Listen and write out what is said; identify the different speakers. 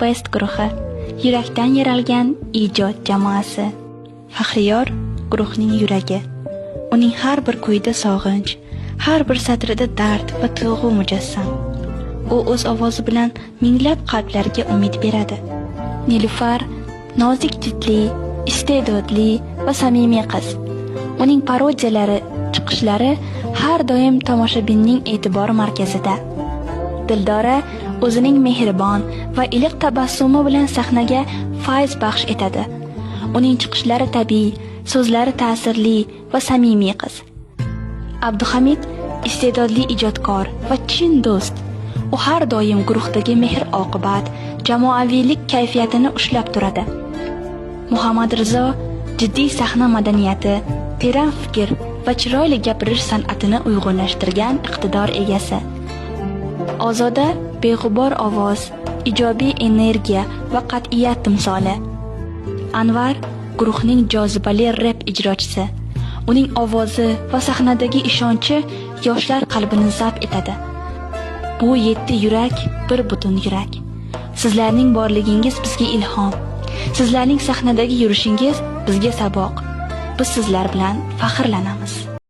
Speaker 1: Best guruhi yurakdan yaralgan ijod jamoasi. Faxriyor guruhning yuragi. Uning har bir kuyida sog'inch, har bir satrida dard va tuyg'u mujassam. U o'z ovozi bilan minglab qalblarga umid beradi. Nilufar nozik jildli, iste'dodli va samimiy qiz. Uning parodiyalari, chiqishlari har doim tomoshabinning e'tibori markazida. Dildora o'zining mehribon va iliq tabassumi bilan sahnaga fayz baxsh etadi. Uning chiqishlari tabiiy, so'zlari ta'sirli va samimiy qiz. Abduhamid iste'dodli ijodkor va chin do'st. U har doim guruhdagi mehr-oqibat, jamoaviylik kayfiyatini ushlab turadi. Muhammad Rizo jiddiy sahna madaniyati, teran fikr va chiroyli gapirish san'atini uyg'unlashtirgan iqtidor egasi. Ozoda beg'ubor ovoz, ijobiy energiya va qat'iyat timsoli. Anvar guruhning jozibali rep ijrochisi. Uning ovozi va sahnadagi ishonchi yoshlar qalbini zabt etadi. Bu yetti yurak bir butun yurak. Sizlarning borligingiz bizga ilhom. Sizlarning sahnadagi yurishingiz bizga saboq. Biz sizlar bilan faxrlanamiz.